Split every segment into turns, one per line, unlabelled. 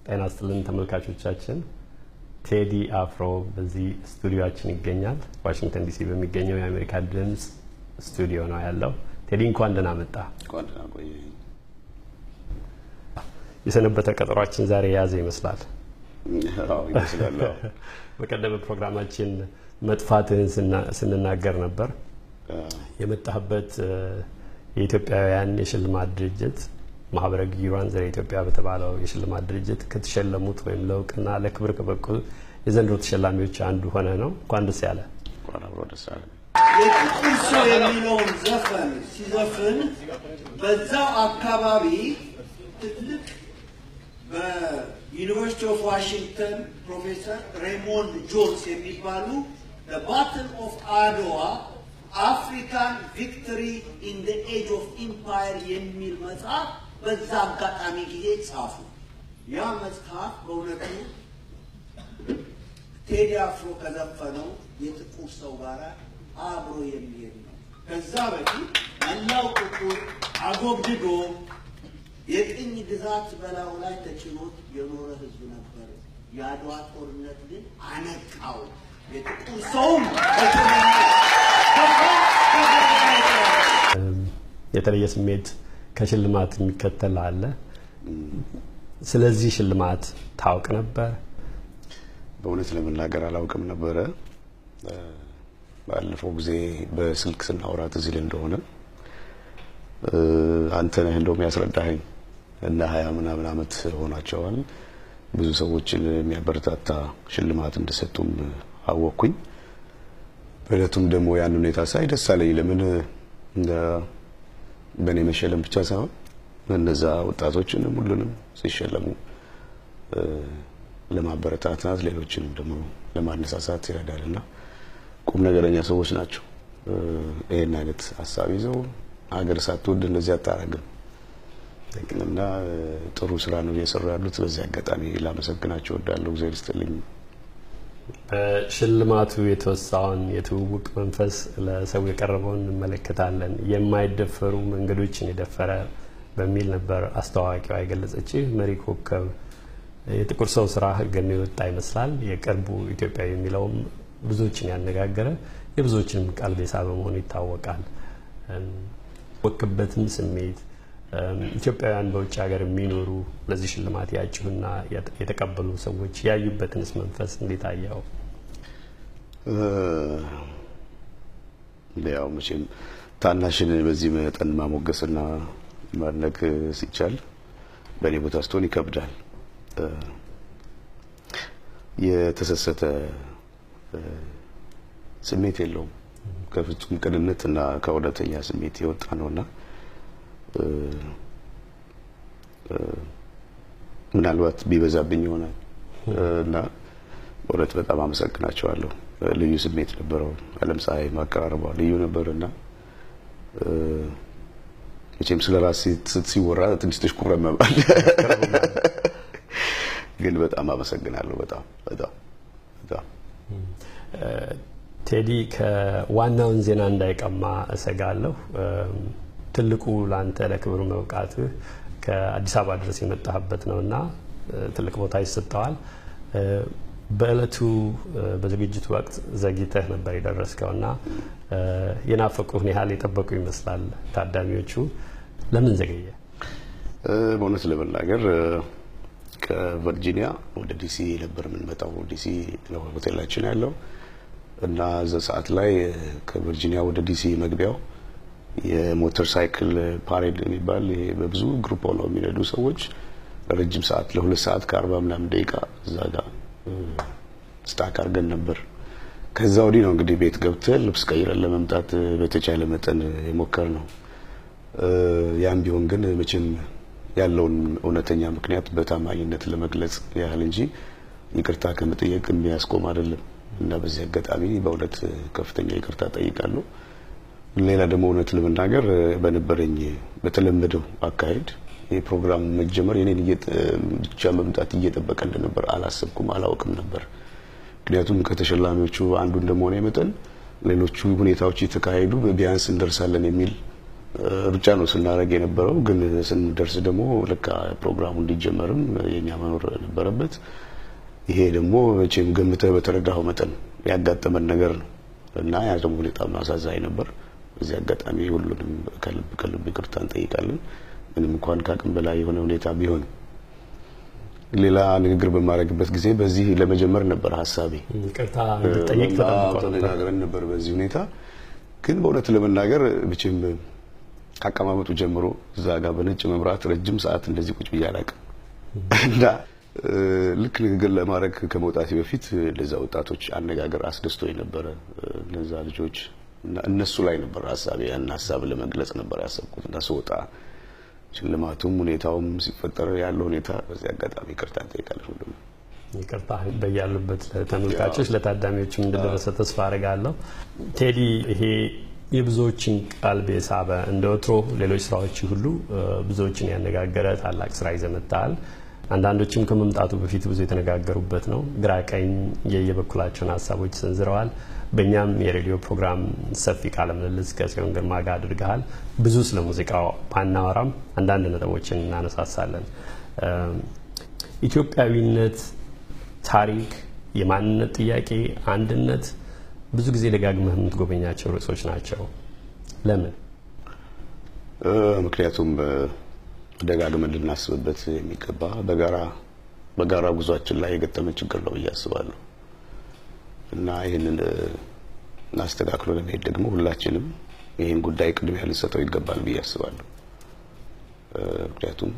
ጤና ይስጥልን ተመልካቾቻችን። ቴዲ አፍሮ በዚህ ስቱዲዮአችን ይገኛል። ዋሽንግተን ዲሲ በሚገኘው የአሜሪካ ድምፅ ስቱዲዮ ነው ያለው። ቴዲ፣ እንኳን ደህና መጣ።
እንኳን ደህና ቆየኝ።
የሰነበተ ቀጠሯችን ዛሬ የያዘ ይመስላል።
አዎ፣ ይመስላል። አዎ።
በቀደመ ፕሮግራማችን መጥፋትህን ስንናገር ነበር። የመጣህበት የኢትዮጵያውያን የሽልማት ድርጅት ማህበረ ግዩራን ዘረ ኢትዮጵያ በተባለው የሽልማት ድርጅት ከተሸለሙት ወይም ለእውቅና ለክብር ከበቁ የዘንድሮ ተሸላሚዎች አንዱ ሆነ ነው። እንኳን ደስ ያለ።
እንኳን አብሮ ደስ አለ።
የጥቁር ሰው የሚለውን ዘፈን ሲዘፍን በዛው አካባቢ ትልቅ በ University of Washington ፕሮፌሰር ሬሞንድ ጆንስ የሚባሉ "Battle of Adwa: African Victory in the Age of Empire" የሚል መጽሐፍ በዛ አጋጣሚ ጊዜ ጻፉ። ያ መጽሐፍ በእውነቱ ቴዲ አፍሮ ከዘፈነው የጥቁር ሰው ጋር አብሮ የሚሄድ ነው። ከዛ በፊት መላው ጥቁር አጎብድዶ የቅኝ ግዛት በላዩ ላይ ተጭኖት የኖረ ሕዝብ ነበር። የአድዋ ጦርነት ግን አነቃው። የጥቁር ሰውም
የተለየ ስሜት ከሽልማት የሚከተል አለ። ስለዚህ ሽልማት ታውቅ ነበር?
በእውነት ለመናገር አላውቅም ነበረ። ባለፈው ጊዜ በስልክ ስናወራ ትዝ ይልህ እንደሆነ አንተ ነህ እንደውም ያስረዳኸኝ እና 20 ምናምን ዓመት ሆናቸዋል። ብዙ ሰዎችን የሚያበረታታ ሽልማት እንደሰጡም አወቅኩኝ። በእለቱም ደግሞ ያን ሁኔታ ሳይ ደስ አለኝ። ለምን በእኔ መሸለም ብቻ ሳይሆን እነዛ ወጣቶችንም ሁሉንም ሲሸለሙ ለማበረታታት ሌሎችንም ደግሞ ለማነሳሳት ይረዳልና ቁም ነገረኛ ሰዎች ናቸው። ይሄን አይነት ሀሳብ ይዘው ሀገር ሳትወድ እንደዚህ አታረግም እና ጥሩ ስራ ነው እየሰሩ ያሉት። በዚህ አጋጣሚ ላመሰግናቸው እወዳለሁ። እግዚአብሔር ይስጥልኝ።
በሽልማቱ የተወሳውን የትውውቅ መንፈስ ለሰው የቀረበውን እንመለከታለን። የማይደፈሩ መንገዶችን የደፈረ በሚል ነበር አስተዋዋቂዋ የገለጸችህ። መሪ ኮከብ፣ የጥቁር ሰው ስራ ገኖ የወጣ ይመስላል። የቅርቡ ኢትዮጵያዊ የሚለውም ብዙዎችን ያነጋገረ የብዙዎችንም ቀልብ የሳበ መሆኑ ይታወቃል። ወክበትም ስሜት ኢትዮጵያውያን በውጭ ሀገር የሚኖሩ ለዚህ ሽልማት ያጩና የተቀበሉ ሰዎች ያዩበትንስ መንፈስ እንዴት አየኸው?
ያው መቼም ታናሽን በዚህ መጠን ማሞገስና ማድነቅ ሲቻል በእኔ ቦታ ስትሆን ይከብዳል። የተሰሰተ ስሜት የለውም። ከፍጹም ቅንነት እና ከእውነተኛ ስሜት የወጣ ነውና ምናልባት ቢበዛብኝ ይሆናል እና በእውነት በጣም አመሰግናቸዋለሁ። ልዩ ስሜት ነበረው። አለም ፀሐይ ማቀራረቧ ልዩ ነበር እና መቼም ስለ ራሴ ሲወራ ትንሽ ትሽኮረመማል፣ ግን በጣም አመሰግናለሁ። በጣም በጣም በጣም።
ቴዲ፣ ከዋናውን ዜና እንዳይቀማ እሰጋለሁ። ትልቁ ለአንተ ለክብሩ መብቃትህ ከአዲስ አበባ ድረስ የመጣህበት ነውና ትልቅ ቦታ ይሰጠዋል። በእለቱ በዝግጅቱ ወቅት ዘግይተህ ነበር የደረስከውና የናፈቁህን ያህል የጠበቁ ይመስላል ታዳሚዎቹ። ለምን ዘገየ?
በእውነት ለመናገር ከቨርጂኒያ ወደ ዲሲ ነበር የምንመጣው። ዲሲ ነው ሆቴላችን ያለው እና እዛ ሰዓት ላይ ከቨርጂኒያ ወደ ዲሲ መግቢያው የ motorcycle parade የሚባል ይሄ በብዙ group ሆነው የሚነዱ ሰዎች ለረጅም ሰዓት ለ2 ሰዓት ከ40 ምናምን ደቂቃ እዛ ጋር stuck አድርገን ነበር። ከዛ ወዲህ ነው እንግዲህ ቤት ገብተን ልብስ ቀይረን ለመምጣት በተቻለ መጠን የሞከርነው። ያም ቢሆን ግን መቼም ያለውን እውነተኛ ምክንያት በታማኝነት ለመግለጽ ያህል እንጂ ይቅርታ ከመጠየቅ የሚያስቆም አይደለም እና በዚህ አጋጣሚ በእውነት ከፍተኛ ይቅርታ ጠይቃለሁ። ሌላ ደግሞ እውነት ለመናገር በነበረኝ በተለመደው አካሄድ የፕሮግራሙ መጀመር የኔን ብቻ መምጣት እየጠበቀ እንደነበር አላሰብኩም፣ አላውቅም ነበር። ምክንያቱም ከተሸላሚዎቹ አንዱ እንደመሆነ መጠን ሌሎቹ ሁኔታዎች የተካሄዱ ቢያንስ እንደርሳለን የሚል ሩጫ ነው ስናደርግ የነበረው። ግን ስንደርስ ደግሞ ለካ ፕሮግራሙ እንዲጀመርም የኛ መኖር ነበረበት። ይሄ ደግሞ መቼም ገምተህ በተረዳኸው መጠን ያጋጠመን ነገር ነው እና ያ ደግሞ በጣም አሳዛኝ ነበር። በዚህ አጋጣሚ ሁሉንም ከልብ ከልብ ይቅርታ እንጠይቃለን። ምንም እንኳን ከአቅም በላይ የሆነ ሁኔታ ቢሆን ሌላ ንግግር በማድረግበት ጊዜ በዚህ ለመጀመር ነበር ሀሳቤ።
ይቅርታ እንድጠይቅ ተጠብቆ ነበር።
ተነጋግረን ነበር በዚህ ሁኔታ። ግን በእውነት ለመናገር መቼም ከአቀማመጡ ጀምሮ እዛ ጋር በነጭ መብራት ረጅም ሰዓት እንደዚህ ቁጭ ብዬ አላውቅም እና ልክ ንግግር ለማድረግ ከመውጣቴ በፊት ለዛ ወጣቶች አነጋገር አስደስቶኝ ነበረ። እነዛ ልጆች እና እነሱ ላይ ነበር ሀሳቤ። ያን ሀሳብ ለመግለጽ ነበር ያሰብኩት እና ስወጣ ሽልማቱም ሁኔታውም ሲፈጠር ያለው ሁኔታ በዚህ አጋጣሚ ይቅርታ እንጠይቃለን ሁሉም።
ይቅርታ በያሉበት ለተመልካቾች ለታዳሚዎችም እንደደረሰ ተስፋ አድርጋለሁ። ቴዲ፣ ይሄ የብዙዎችን ቀልብ የሳበ እንደ ወትሮ ሌሎች ስራዎች ሁሉ ብዙዎችን ያነጋገረ ታላቅ ስራ ይዘህ መጥተሃል። አንዳንዶችም ከመምጣቱ በፊት ብዙ የተነጋገሩበት ነው። ግራ ቀኝ የየበኩላቸውን ሀሳቦች ሰንዝረዋል። በእኛም የሬዲዮ ፕሮግራም ሰፊ ቃለ ምልልስ ከጽዮን ግርማ ጋር አድርገሃል። ብዙ ስለ ሙዚቃው ባናወራም አንዳንድ ነጥቦችን እናነሳሳለን። ኢትዮጵያዊነት፣ ታሪክ፣ የማንነት ጥያቄ፣ አንድነት ብዙ ጊዜ ደጋግመህ የምትጎበኛቸው ርዕሶች ናቸው። ለምን?
ምክንያቱም ደጋግመን ልናስብበት የሚገባ በጋራ ጉዟችን ላይ የገጠመ ችግር ነው ብዬ አስባለሁ እና ይህንን አስተካክሎ ለመሄድ ደግሞ ሁላችንም ይህን ጉዳይ ቅድሚያ ልንሰጠው ይገባል ብዬ አስባለሁ። ምክንያቱም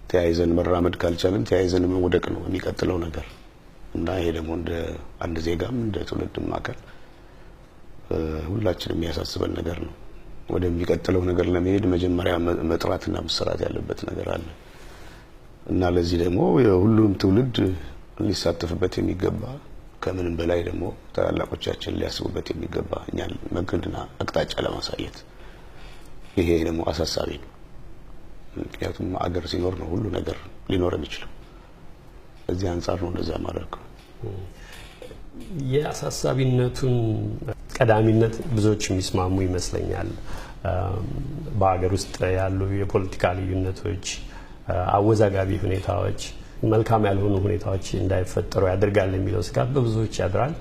ተያይዘን መራመድ ካልቻልን ተያይዘን መውደቅ ነው የሚቀጥለው ነገር እና ይሄ ደግሞ እንደ አንድ ዜጋም እንደ ትውልድም አካል ሁላችንም የሚያሳስበን ነገር ነው። ወደሚቀጥለው ነገር ለመሄድ መጀመሪያ መጥራትና መሰራት ያለበት ነገር አለ እና ለዚህ ደግሞ የሁሉም ትውልድ ሊሳተፍበት የሚገባ ከምንም በላይ ደግሞ ታላላቆቻችን ሊያስቡበት የሚገባ እኛን መንገድና አቅጣጫ ለማሳየት ይሄ ደግሞ አሳሳቢ ነው። ምክንያቱም አገር ሲኖር ነው ሁሉ ነገር ሊኖር የሚችለው። በዚህ አንጻር ነው እንደዛ ማድረግ።
የአሳሳቢነቱን ቀዳሚነት ብዙዎች የሚስማሙ ይመስለኛል። በሀገር ውስጥ ያሉ የፖለቲካ ልዩነቶች፣ አወዛጋቢ ሁኔታዎች፣ መልካም ያልሆኑ ሁኔታዎች እንዳይፈጠሩ ያደርጋል የሚለው ስጋት በብዙዎች ያድራል።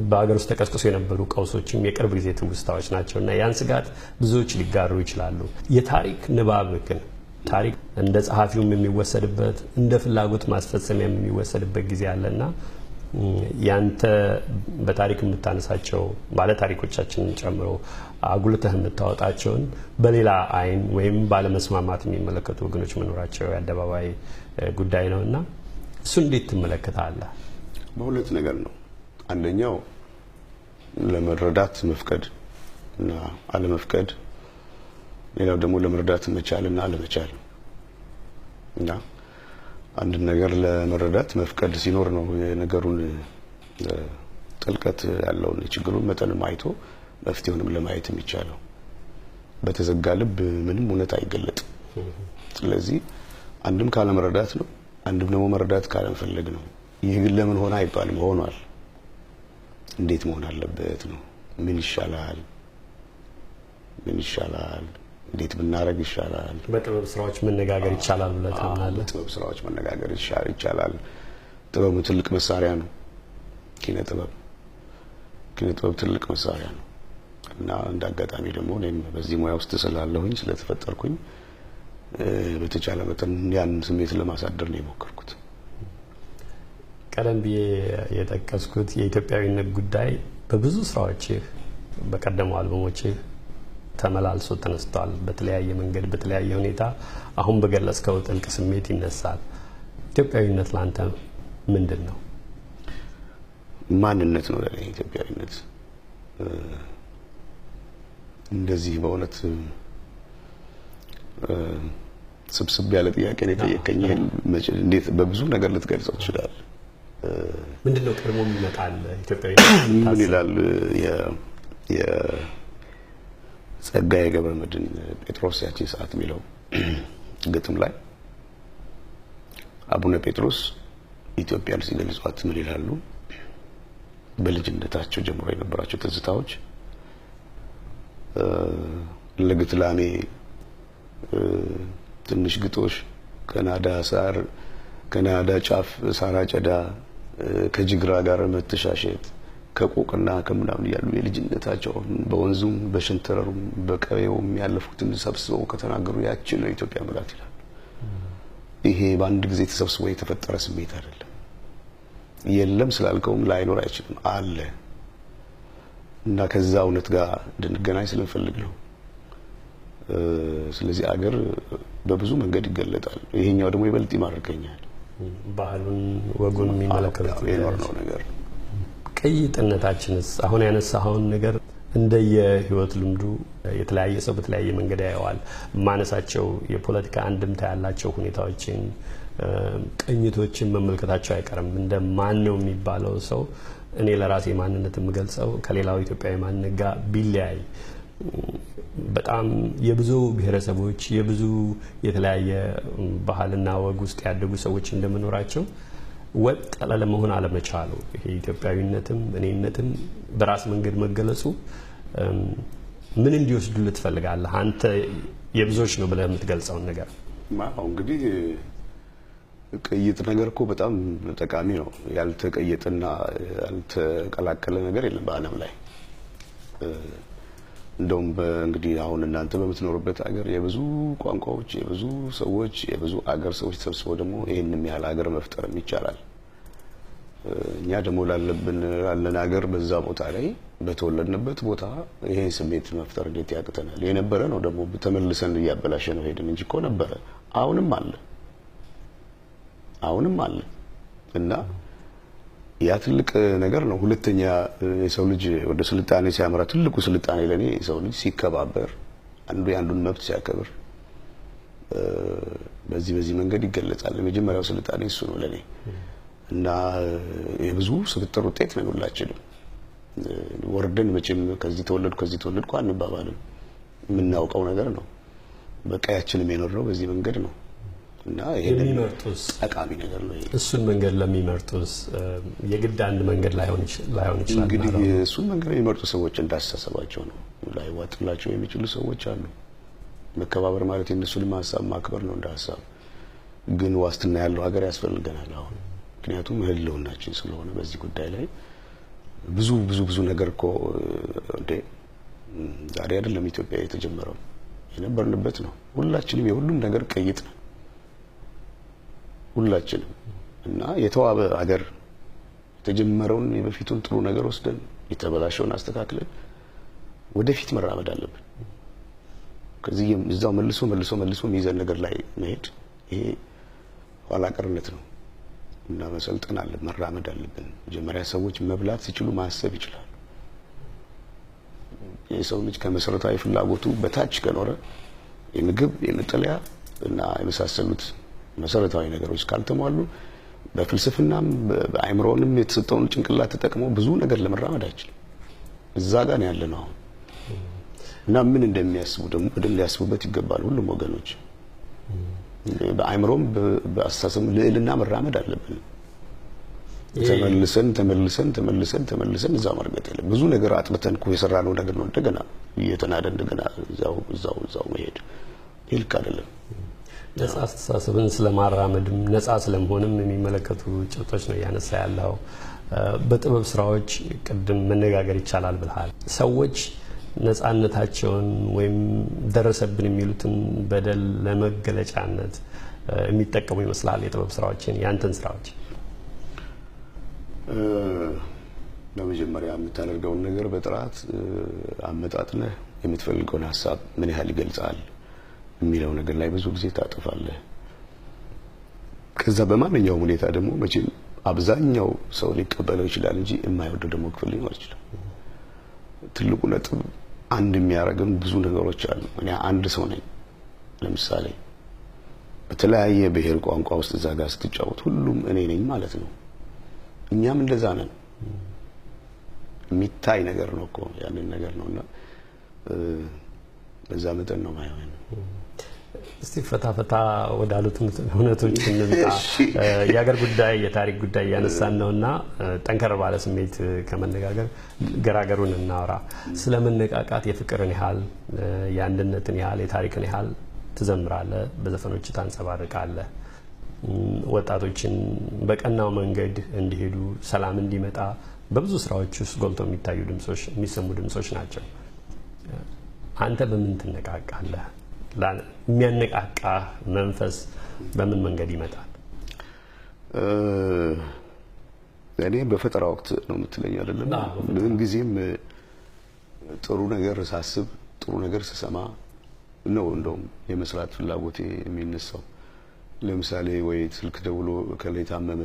በሀገር ውስጥ ተቀስቅሶ የነበሩ ቀውሶችም የቅርብ ጊዜ ትውስታዎች ናቸው እና ያን ስጋት ብዙዎች ሊጋሩ ይችላሉ። የታሪክ ንባብ ግን ታሪክ እንደ ጸሐፊውም የሚወሰድበት እንደ ፍላጎት ማስፈጸሚያም የሚወሰድበት ጊዜ አለና ያንተ በታሪክ የምታነሳቸው ባለ ታሪኮቻችንን ጨምሮ አጉልተህ የምታወጣቸውን በሌላ አይን ወይም ባለመስማማት የሚመለከቱ ወገኖች መኖራቸው የአደባባይ ጉዳይ ነውና እሱ እንዴት ትመለከታለህ?
በሁለት ነገር ነው። አንደኛው ለመረዳት መፍቀድ እና አለመፍቀድ፣ ሌላው ደግሞ ለመረዳት መቻል እና አለመቻል። እና አንድ ነገር ለመረዳት መፍቀድ ሲኖር ነው የነገሩን ጥልቀት ያለውን የችግሩን መጠንም አይቶ መፍትሄውንም ለማየት የሚቻለው። በተዘጋ ልብ ምንም እውነት አይገለጥም። ስለዚህ አንድም ካለመረዳት ነው፣ አንድም ደግሞ መረዳት ካለመፈለግ ነው። ይህ ግን ለምን ሆነ አይባልም፣ ሆኗል። እንዴት መሆን አለበት ነው። ምን ይሻላል? ምን ይሻላል? እንዴት ብናረግ ይሻላል?
በጥበብ ስራዎች መነጋገር ይቻላል ብለህ ታምናለህ?
በጥበብ ስራዎች መነጋገር ይቻላል። ጥበቡ ትልቅ መሳሪያ ነው። ኪነ ጥበብ ትልቅ መሳሪያ ነው እና እንደ አጋጣሚ ደግሞ እኔም በዚህ ሙያ ውስጥ ስላለሁኝ ስለተፈጠርኩኝ በተቻለ መጠን ያን ስሜት ለማሳደር ነው የሞከርኩት።
ቀደም ብዬ የጠቀስኩት የኢትዮጵያዊነት ጉዳይ በብዙ ስራዎችህ በቀደሙ አልበሞችህ ተመላልሶ ተነስቷል። በተለያየ መንገድ በተለያየ ሁኔታ አሁን በገለጽከው ጥልቅ ስሜት ይነሳል። ኢትዮጵያዊነት ላንተ ምንድን ነው?
ማንነት ነው ለኔ ኢትዮጵያዊነት። እንደዚህ በእውነት ስብስብ ያለ ጥያቄ ነው የጠየቀኝ። እንዴት በብዙ ነገር ልትገልጸው ትችላለህ?
ምንድነው ቀድሞ የሚመጣል ኢትዮጵያዊነት?
ምን ይላል የጸጋዬ ገብረመድህን ጴጥሮስ ያቺን ሰዓት የሚለው ግጥም ላይ አቡነ ጴጥሮስ ኢትዮጵያን ሲገልጿት ምን ይላሉ? በልጅነታቸው ጀምሮ የነበራቸው ትዝታዎች ለግትላሜ ትንሽ ግጦሽ ከናዳ ሳር ከናዳ ጫፍ ሳር አጨዳ ከጅግራ ጋር መተሻሸት ከቆቅና ከምናምን ያሉ የልጅነታቸውን በወንዙም በሸንተረሩም በቀየውም ያለፉትን ሰብስበው ከተናገሩ ያቺ ነው ኢትዮጵያ ማለት ይላል። ይሄ በአንድ ጊዜ ተሰብስቦ የተፈጠረ ስሜት አይደለም። የለም ስላልከውም ላይኖር አይችልም፣ አለ እና ከዛ እውነት ጋር እንድንገናኝ ስለምፈልግ ነው። ስለዚህ አገር በብዙ መንገድ ይገለጣል። ይሄኛው ደግሞ ይበልጥ ይማርከኛል።
ባህሉን ወጉን የሚመለከቱት
የኖርነው ነገር
ቅይጥነታችንስ አሁን ያነሳኸውን ነገር እንደየህይወት ልምዱ የተለያየ ሰው በተለያየ መንገድ ያየዋል። ማነሳቸው የፖለቲካ አንድምታ ያላቸው ሁኔታዎችን ቅኝቶችን መመልከታቸው አይቀርም። እንደ ማን ነው የሚባለው ሰው እኔ ለራሴ ማንነት የምገልጸው ከሌላው ኢትዮጵያዊ ማንነት ጋር ቢለያይ በጣም የብዙ ብሔረሰቦች የብዙ የተለያየ ባህልና ወግ ውስጥ ያደጉ ሰዎች እንደመኖራቸው ወጥ ለመሆን አለመቻሉ ይሄ ኢትዮጵያዊነትም እኔነትም በራስ መንገድ መገለጹ ምን እንዲወስዱልህ ትፈልጋለህ? አንተ የብዙዎች ነው ብለህ የምትገልጸውን ነገር።
አዎ እንግዲህ ቅይጥ ነገር እኮ በጣም ጠቃሚ ነው። ያልተቀየጠና ያልተቀላቀለ ነገር የለም በዓለም ላይ። እንደውም እንግዲህ አሁን እናንተ በምትኖሩበት ሀገር የብዙ ቋንቋዎች የብዙ ሰዎች የብዙ አገር ሰዎች ተሰብስበው ደግሞ ይሄንን ያህል ሀገር መፍጠርም ይቻላል። እኛ ደግሞ ላለብን ላለን ሀገር በዛ ቦታ ላይ በተወለድንበት ቦታ ይሄን ስሜት መፍጠር እንዴት ያቅተናል? የነበረ ነው ደግሞ ተመልሰን እያበላሸ ነው ሄድን እንጂ እኮ ነበረ። አሁንም አለ፣ አሁንም አለ እና ያ ትልቅ ነገር ነው። ሁለተኛ የሰው ልጅ ወደ ስልጣኔ ሲያመራ ትልቁ ስልጣኔ ለኔ የሰው ልጅ ሲከባበር፣ አንዱ የአንዱን መብት ሲያከብር በዚህ በዚህ መንገድ ይገለጻል። የመጀመሪያው ስልጣኔ እሱ ነው ለኔ እና የብዙ ስብጥር ውጤት ነው። ሁላችንም ወርደን መቼም ከዚህ ተወለድኩ ከዚህ ተወለድኩ አንባባልም። የምናውቀው ነገር ነው። በቀያችንም የኖርነው በዚህ መንገድ ነው እና ይሄ
የሚመርጡስ
ጠቃሚ ነገር ነው።
እሱን መንገድ ለሚመርጡስ የግድ አንድ መንገድ ላይሆን ይችላል።
እንግዲህ እሱን መንገድ የሚመርጡ ሰዎች እንዳስተሳሰባቸው ነው። ላይዋጥላቸው የሚችሉ ሰዎች አሉ። መከባበር ማለት የእነሱንም ሀሳብ ማክበር ነው እንደ ሀሳብ። ግን ዋስትና ያለው ሀገር ያስፈልገናል አሁን፣ ምክንያቱም ህልውናችን ስለሆነ በዚህ ጉዳይ ላይ ብዙ ብዙ ብዙ ነገር እኮ እንዴ ዛሬ አይደለም ኢትዮጵያ የተጀመረው፣ የነበርንበት ነው። ሁላችንም የሁሉም ነገር ቅይጥ ነው ሁላችንም እና የተዋበ ሀገር የተጀመረውን የበፊቱን ጥሩ ነገር ወስደን የተበላሸውን አስተካክለን ወደፊት መራመድ አለብን። ከዚህ እዛው መልሶ መልሶ መልሶ የሚይዘን ነገር ላይ መሄድ ይሄ ኋላ ቀርነት ነው እና መሰልጠን አለ መራመድ አለብን። መጀመሪያ ሰዎች መብላት ሲችሉ ማሰብ ይችላሉ። የሰው ልጅ ከመሰረታዊ ፍላጎቱ በታች ከኖረ የምግብ የመጠለያ እና የመሳሰሉት መሰረታዊ ነገሮች ካልተሟሉ በፍልስፍናም በአእምሮንም የተሰጠውን ጭንቅላት ተጠቅሞ ብዙ ነገር ለመራመድ አይችልም። እዛ ጋር ነው ያለነው አሁን እና ምን እንደሚያስቡ ደግሞ በደንብ ሊያስቡበት ይገባል ሁሉም ወገኖች። በአእምሮም በአስተሳሰብም ልዕልና መራመድ አለብን። ተመልሰን ተመልሰን ተመልሰን ተመልሰን እዛው መርገጥ የለም። ብዙ ነገር አጥብተን እኮ የሰራነው ነገር ነው እንደገና እየተናደ እንደገና እዛው እዛው እዛው መሄድ ይህ ልክ አይደለም።
ነጻ አስተሳሰብን ስለማራመድም ነጻ ስለመሆንም የሚመለከቱ ጭብጦች ነው እያነሳ ያለው። በጥበብ ስራዎች ቅድም መነጋገር ይቻላል ብለሃል። ሰዎች ነጻነታቸውን ወይም ደረሰብን የሚሉትን በደል ለመገለጫነት የሚጠቀሙ ይመስላል የጥበብ ስራዎችን። ያንተን ስራዎች
በመጀመሪያ የምታደርገውን ነገር በጥራት አመጣጥነህ የምትፈልገውን ሀሳብ ምን ያህል ይገልጻል የሚለው ነገር ላይ ብዙ ጊዜ ታጠፋለህ። ከዛ በማንኛውም ሁኔታ ደግሞ መቼም አብዛኛው ሰው ሊቀበለው ይችላል እንጂ የማይወደው ደግሞ ክፍል ሊኖር ይችላል። ትልቁ ነጥብ አንድ የሚያደርግን ብዙ ነገሮች አሉ። እኔ አንድ ሰው ነኝ። ለምሳሌ በተለያየ ብሔር ቋንቋ ውስጥ እዛ ጋር ስትጫወት ሁሉም እኔ ነኝ ማለት ነው። እኛም እንደዛ ነን። የሚታይ ነገር ነው እኮ ያንን ነገር ነውና በዛ መጠን ነው ማየው።
እስቲ ፈታ ፈታ ወዳሉት እውነቶች እንምጣ። የሀገር ጉዳይ የታሪክ ጉዳይ እያነሳን ነውና ጠንከር ባለ ስሜት ከመነጋገር ገራገሩን እናወራ። ስለ መነቃቃት የፍቅርን ያህል የአንድነትን ያህል የታሪክን ያህል ትዘምራለህ፣ በዘፈኖች ታንጸባርቃለህ። ወጣቶችን በቀናው መንገድ እንዲሄዱ ሰላም እንዲመጣ በብዙ ስራዎች ውስጥ ጎልቶ የሚታዩ ድምጾች የሚሰሙ ድምጾች ናቸው። አንተ በምን ትነቃቃለህ? የሚያነቃቃ መንፈስ በምን መንገድ ይመጣል?
እኔ በፈጠራ ወቅት ነው የምትለኝ አይደለም? ምን ጊዜም ጥሩ ነገር ሳስብ ጥሩ ነገር ስሰማ ነው እንደውም የመስራት ፍላጎቴ የሚነሳው። ለምሳሌ ወይ ስልክ ደውሎ ከሌ ታመመ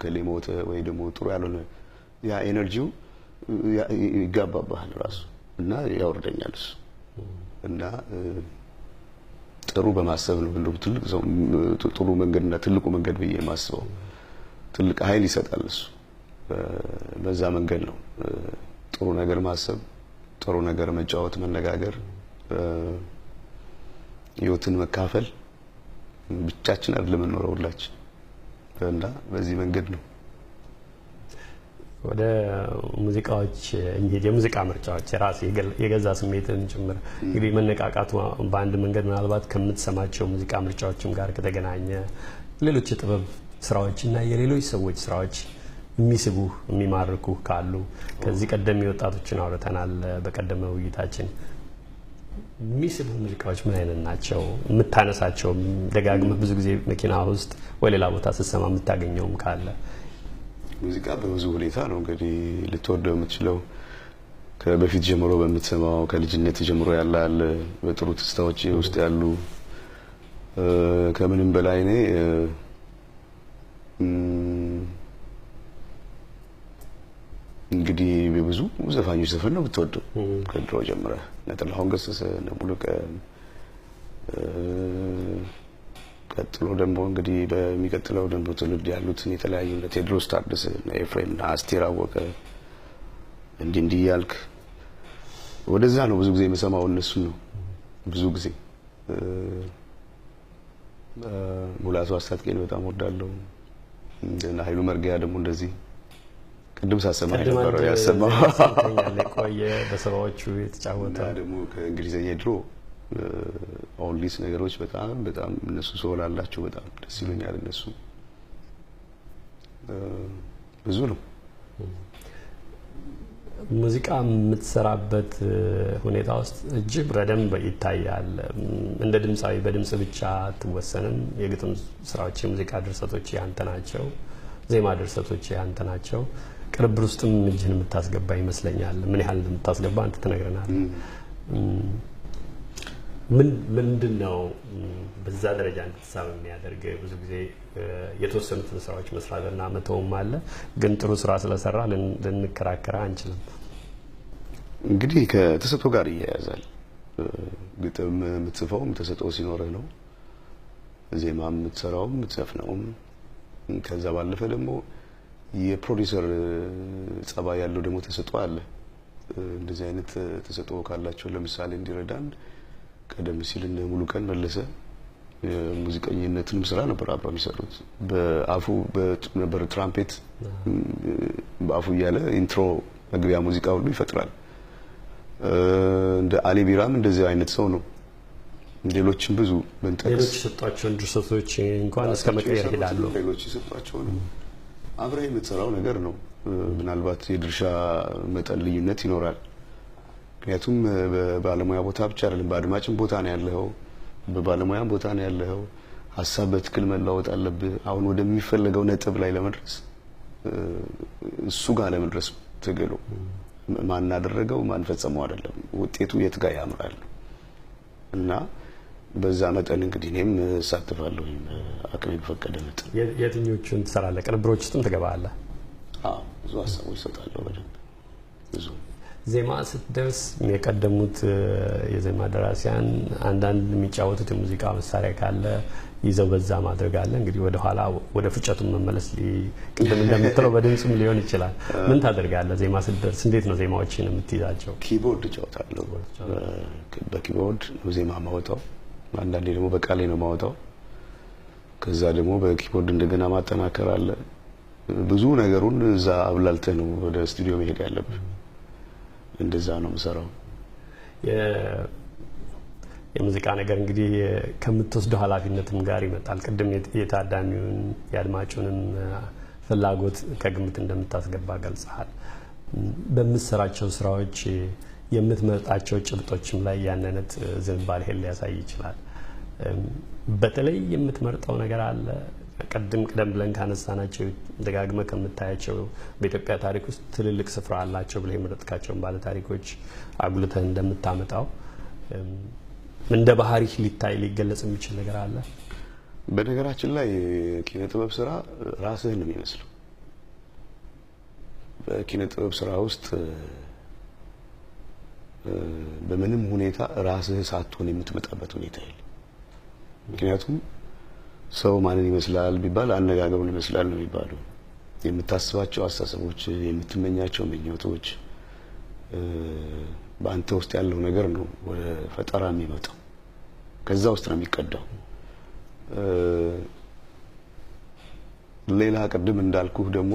ከሌ ሞተ ወይ ደግሞ ጥሩ ያልሆነ ያ energy ው ይጋባባሃል ራሱ እና ያወርደኛል እሱ እና ጥሩ በማሰብ ነው እንደውም ትልቅ ሰው ጥሩ መንገድና ትልቁ መንገድ ብዬ የማስበው ትልቅ ኃይል ይሰጣል እሱ። በዛ መንገድ ነው ጥሩ ነገር ማሰብ፣ ጥሩ ነገር መጫወት፣ መነጋገር፣ ህይወትን መካፈል። ብቻችን አይደለም የምንኖረው ሁላችን እና በዚህ መንገድ ነው።
ወደ ሙዚቃዎች እንሂድ። የሙዚቃ ምርጫዎች የራስ የገዛ ስሜትን ጭምር እንግዲህ መነቃቃቱ በአንድ መንገድ ምናልባት ከምትሰማቸው ሙዚቃ ምርጫዎችም ጋር ከተገናኘ ሌሎች የጥበብ ስራዎች እና የሌሎች ሰዎች ስራዎች የሚስቡ የሚማርኩ ካሉ ከዚህ ቀደም የወጣቶችን አውርተናል በቀደመ ውይይታችን። የሚስቡ ሙዚቃዎች ምን አይነት ናቸው? የምታነሳቸው ደጋግመህ ብዙ ጊዜ መኪና ውስጥ ወይ ሌላ ቦታ ስትሰማ የምታገኘውም ካለ?
ሙዚቃ በብዙ ሁኔታ ነው እንግዲህ ልትወደው የምትችለው። ከበፊት ጀምሮ በምትሰማው ከልጅነት ጀምሮ ያለ አለ፣ በጥሩ ትዝታዎች ውስጥ ያሉ። ከምንም በላይ እኔ እንግዲህ ብዙ ዘፋኞች ዘፈን ነው የምትወደው ከድሮ ጀምረህ፣ እነ ጥላሁን ገሰሰ፣ እነ ሙሉቀን፣ ቀጥሎ ደግሞ እንግዲህ በሚቀጥለው ደግሞ ትውልድ ያሉትን የተለያዩ እነ ቴዎድሮስ ታደሰ፣ እነ ኤፍሬም፣ እነ አስቴር አወቀ እንዲህ እንዲህ እያልክ ወደዛ ነው ብዙ ጊዜ የምሰማው እነሱን ነው ብዙ ጊዜ። ሙላቱ አስታጥቄን በጣም እወዳለሁ። እነ ኃይሉ መርጊያ ደግሞ እንደዚህ ቅድም ሳሰማ የነበረው ያሰማው
የቆየ በሰባዎቹ የተጫወተ
እና ደግሞ ከእንግሊዘኛ ድሮ oldies ነገሮች በጣም በጣም እነሱ soul አላቸው፣ በጣም ደስ ይሉኛል እነሱ። ብዙ ነው።
ሙዚቃ የምትሰራበት ሁኔታ ውስጥ እጅግ በደንብ ይታያል። እንደ ድምፃዊ በድምጽ ብቻ አትወሰንም። የግጥም ስራዎች፣ የሙዚቃ ድርሰቶች ያንተ ናቸው። ዜማ ድርሰቶች ያንተ ናቸው። ቅንብር ውስጥም እጅህን የምታስገባ ይመስለኛል። ምን ያህል እንደምታስገባ አንተ ትነግረናለህ። ምንድን ነው በዛ ደረጃ እንድትሳብ የሚያደርግ? ብዙ ጊዜ የተወሰኑትን ስራዎች መስራትና መተውም አለ። ግን ጥሩ ስራ ስለሰራ ልንከራከራ አንችልም።
እንግዲህ ከተሰጥኦ ጋር ይያያዛል። ግጥም የምትጽፈውም ተሰጥኦ ሲኖርህ ነው። ዜማ የምትሰራውም የምትዘፍነውም። ከዛ ባለፈ ደግሞ የፕሮዲውሰር ጸባይ ያለው ደግሞ ተሰጥኦ አለ። እንደዚህ አይነት ተሰጥኦ ካላቸው ለምሳሌ እንዲረዳን ቀደም ሲል እነ ሙሉቀን መለሰ የሙዚቀኝነትንም ስራ ነበር አብረው የሚሰሩት። በአፉ ነበር ትራምፔት በአፉ እያለ intro መግቢያ ሙዚቃ ሁሉ ይፈጥራል። እንደ አሊ ቢራም እንደዚህ አይነት ሰው ነው። ሌሎችም ብዙ ብንጠቅስ
ሌሎች የሰጧቸውን ድርሰቶች እንኳን እስከ መቀየር ይሄዳሉ።
ሌሎች የሰጧቸውን አብረህ የምትሰራው ነገር ነው። ምናልባት የድርሻ መጠን ልዩነት ይኖራል። ምክንያቱም በባለሙያ ቦታ ብቻ አይደለም፣ በአድማጭም ቦታ ነው ያለኸው፣ በባለሙያም ቦታ ነው ያለኸው። ሀሳብ በትክክል መለዋወጥ አለብህ። አሁን ወደሚፈለገው ነጥብ ላይ ለመድረስ እሱ ጋር ለመድረስ ትግሉ ማን አደረገው ማን ፈጸመው አይደለም፣ ውጤቱ የት ጋር ያምራል እና በዛ መጠን እንግዲህ እኔም እሳተፋለሁ አቅሜ በፈቀደ መጠን።
የትኞቹን ትሰራለህ? ቅንብሮች ውስጥም ትገባለህ?
አዎ፣ ብዙ ሀሳቦች እሰጣለሁ በደንብ ብዙ።
ዜማ ስትደርስ የቀደሙት የዜማ ደራሲያን አንዳንድ የሚጫወቱት የሙዚቃ መሳሪያ ካለ ይዘው በዛ ማድረግ አለ። እንግዲህ ወደ ኋላ ወደ ፍጨቱ መመለስ ቅድም እንደምትለው በድምጽም ሊሆን ይችላል። ምን ታደርጋለህ? ዜማ ስትደርስ እንዴት ነው ዜማዎችን የምትይዛቸው?
keyboard እጫወታለሁ። በ keyboard ነው ዜማ ማወጣው። አንዳንዴ ደግሞ በቃሌ ነው የማወጣው። ከዛ ደግሞ በ keyboard እንደገና ማጠናከር አለ። ብዙ ነገሩን እዛ አብላልተህ ነው ወደ ስቱዲዮ መሄድ ያለብህ። እንደዛ ነው የምሰራው።
የሙዚቃ ነገር እንግዲህ ከምትወስደው ኃላፊነትም ጋር ይመጣል። ቅድም የታዳሚውን የአድማጩንም ፍላጎት ከግምት እንደምታስገባ ገልጸሃል። በምትሰራቸው ስራዎች የምትመርጣቸው ጭብጦችም ላይ ያን አይነት ዝንባሌህን ሊያሳይ ይችላል። በተለይ የምትመርጠው ነገር አለ? ቀደም ብለን ካነሳናቸው ደጋግመህ ከምታያቸው በኢትዮጵያ ታሪክ ውስጥ ትልልቅ ስፍራ አላቸው ብለህ የመረጥካቸውን ባለ ታሪኮች አጉልተህ እንደምታመጣው እንደ ባህሪህ ሊታይ ሊገለጽ የሚችል ነገር አለ?
በነገራችን ላይ ኪነ ጥበብ ስራ ራስህን ነው የሚመስለው። በኪነ ጥበብ ስራ ውስጥ በምንም ሁኔታ ራስህ ሳትሆን የምትመጣበት ሁኔታ የለም። ምክንያቱም ሰው ማንን ይመስላል ቢባል አነጋገሩን ይመስላል ነው የሚባለው። የምታስባቸው አስተሳሰቦች፣ የምትመኛቸው ምኞቶች፣ በአንተ ውስጥ ያለው ነገር ነው ወደ ፈጠራ የሚመጣው። ከዛ ውስጥ ነው የሚቀዳው። ሌላ ቅድም እንዳልኩህ ደግሞ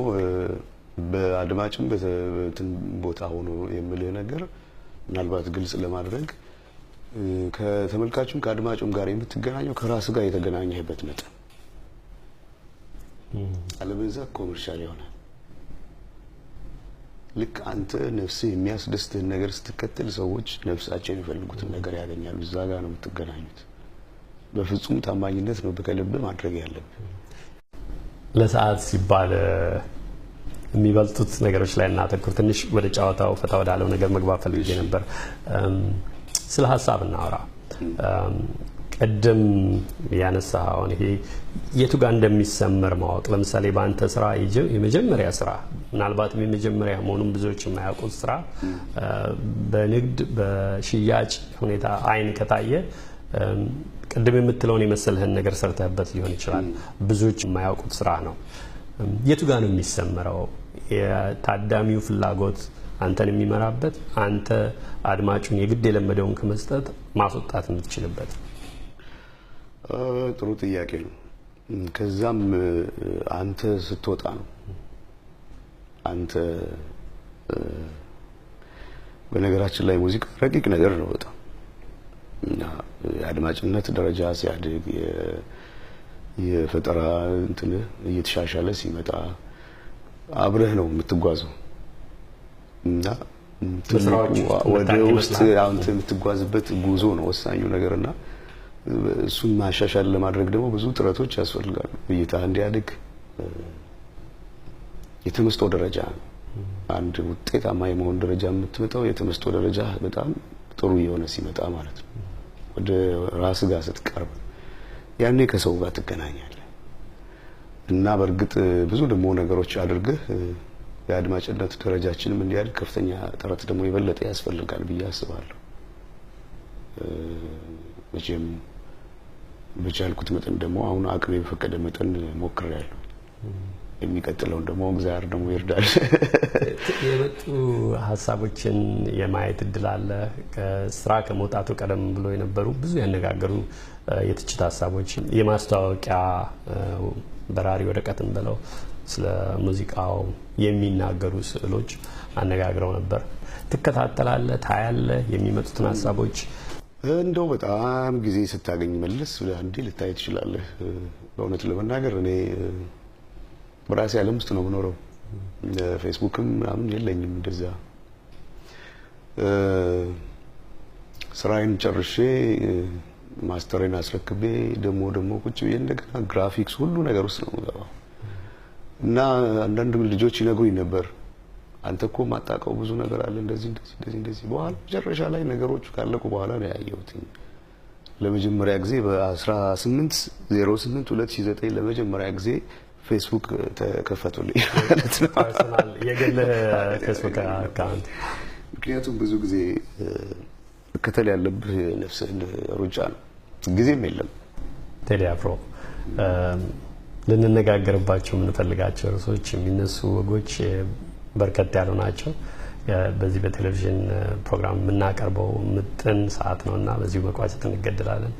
በአድማጭም በእንትን ቦታ ሆኖ የምልህ ነገር ምናልባት ግልጽ ለማድረግ ከተመልካቹም ከአድማጩም ጋር የምትገናኘው ከራስ ጋር የተገናኘህበት መጠን፣ አለበለዚያ commercial ይሆናል። ልክ አንተ ነፍስህ የሚያስደስትህን ነገር ስትከተል ሰዎች ነፍሳቸው የሚፈልጉትን ነገር ያገኛሉ። እዛ ጋር ነው የምትገናኙት። በፍጹም ታማኝነት ነው በከልብ ማድረግ ያለብህ።
ለሰዓት ሲባል የሚበልጡት ነገሮች ላይ እናተኩር። ትንሽ ወደ ጨዋታው ፈታ ወዳለው ነገር መግባት ፈልጌ ነበር። ስለ ሀሳብ እናወራ። ቅድም ያነሳኸውን ይሄ የቱ ጋር እንደሚሰመር ማወቅ፣ ለምሳሌ በአንተ ስራ የመጀመሪያ ስራ ምናልባትም የመጀመሪያ መሆኑን ብዙዎች የማያውቁት ስራ በንግድ በሽያጭ ሁኔታ አይን ከታየ ቅድም የምትለውን የመሰልህን ነገር ሰርተህበት ሊሆን ይችላል። ብዙዎች የማያውቁት ስራ ነው። የቱ ጋር ነው የሚሰመረው? የታዳሚው ፍላጎት አንተን የሚመራበት፣ አንተ አድማጩን የግድ የለመደውን ከመስጠት ማስወጣት የምትችልበት?
ጥሩ ጥያቄ ነው። ከዛም አንተ ስትወጣ ነው። አንተ በነገራችን ላይ ሙዚቃ ረቂቅ ነገር ነው በጣም፣ እና የአድማጭነት ደረጃ ሲያድግ፣ የፈጠራ እንትን እየተሻሻለ ሲመጣ አብረህ ነው የምትጓዘው። እና ወደ ውስጥ አንተ የምትጓዝበት ጉዞ ነው ወሳኙ ነገርና እሱን ማሻሻል ለማድረግ ደግሞ ብዙ ጥረቶች ያስፈልጋሉ። እይታ እንዲያድግ የተመስጦ ደረጃ ነው። አንድ ውጤታማ የመሆን ደረጃ የምትመጣው የተመስጦ ደረጃ በጣም ጥሩ የሆነ ሲመጣ ማለት ነው። ወደ ራስ ጋር ስትቀርብ ያኔ ከሰው ጋር ትገናኛለህ። እና በእርግጥ ብዙ ደግሞ ነገሮች አድርገህ የአድማጭነት ደረጃችንም እንዲያድግ ከፍተኛ ጥረት ደግሞ የበለጠ ያስፈልጋል ብዬ አስባለሁ። መቼም በቻልኩት መጠን ደግሞ አሁን አቅሜ በፈቀደ መጠን ሞክሬያለሁ። የሚቀጥለውን ደግሞ እግዚአብሔር ደግሞ ይርዳል።
የመጡ ሀሳቦችን የማየት እድል አለ። ከስራ ከመውጣቱ ቀደም ብሎ የነበሩ ብዙ ያነጋገሩ የትችት ሀሳቦች፣ የማስታወቂያ በራሪ ወረቀትን ብለው ስለ ሙዚቃው የሚናገሩ ስዕሎች አነጋግረው ነበር። ትከታተላለህ? ታያለህ የሚመጡትን ሀሳቦች?
እንደው በጣም ጊዜ ስታገኝ መልስ ብለህ እንዴ ልታይ ትችላለህ። በእውነት ለመናገር እኔ በራሴ ዓለም ውስጥ ነው የምኖረው። ፌስቡክም ምናምን የለኝም። እንደዛ ስራዬን ጨርሼ master ኤን አስረክቤ ደግሞ ቁጭ ብዬ እንደገና ግራፊክስ ሁሉ ነገር ውስጥ ነው የምገባው። እና አንዳንድ ልጆች ይነግሩኝ ነበር፣ አንተ እኮ የማታውቀው ብዙ ነገር አለ እንደዚህ እንደዚህ እንደዚህ እንደዚህ። በኋላ መጨረሻ ላይ ነገሮቹ ካለቁ በኋላ ነው ያየሁት። ለመጀመሪያ ጊዜ በ18/08 2009 ለመጀመሪያ ጊዜ ፌስቡክ ተከፈቱልኝ ማለት ነው።
personal የግል ፌስቡክ account።
ምክንያቱም ብዙ ጊዜ መከተል ያለብህ ነፍስህን ሩጫ ነው፣ ጊዜም የለም።
ቴዲ አፍሮ፣ ልንነጋገርባቸው የምንፈልጋቸው ርዕሶች የሚነሱ ወጎች በርከት ያሉ ናቸው። በዚህ በቴሌቪዥን ፕሮግራም የምናቀርበው ምጥን ሰዓት ነው እና በዚሁ መቋጨት እንገደላለን።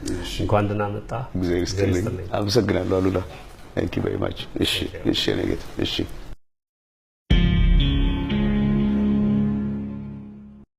እንኳን ደህና መጣ።
እግዚአብሔር ይስጥልኝ። አመሰግናለሁ አሉላ። Thank you very much። እሺ፣ እሺ፣ እኔ ጌታ፣ እሺ።